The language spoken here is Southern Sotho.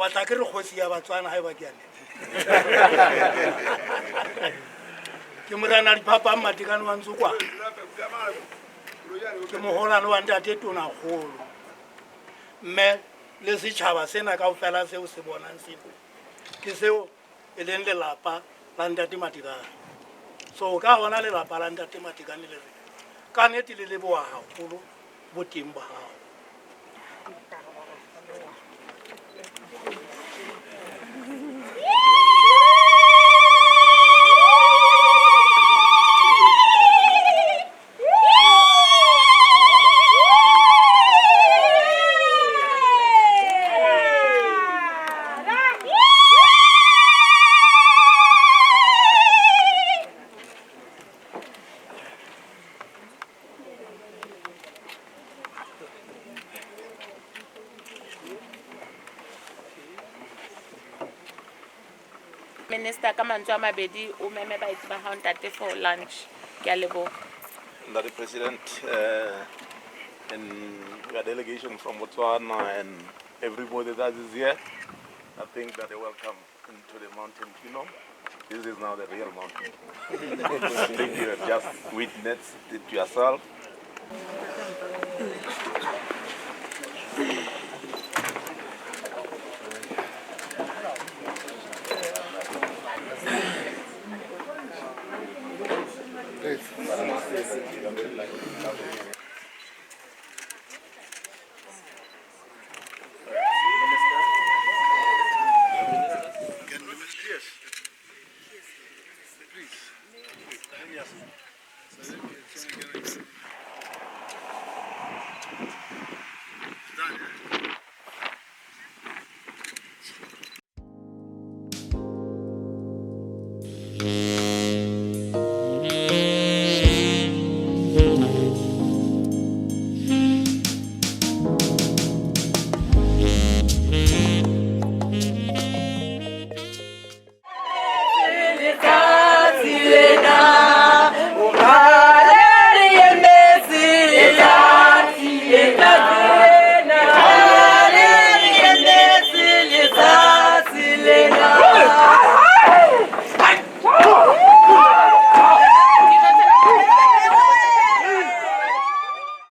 Batla ke re kgosi ya Batswana ha eba ke a nepa. Ke morena Diphapang Matekane wa Ntsokwana. Ke moholane wa ntate Tonakgolo. Mme le setjhaba sena kaofela seo se bonang sena ke seo e leng lelapa la ntate Matekane. So ka hona lelapa la ntate Matekane le re ka nete le leboha haholo boteng ba hao. Minister, ka mantswe a mabedi o meme baeti ba hao ntate for lunch. Ke a leboha. Ntate President, and your delegation from Botswana and everybody that is here, I think that they welcome into the mountain kingdom. This is now the real mountain. I think you have just witnessed it yourself.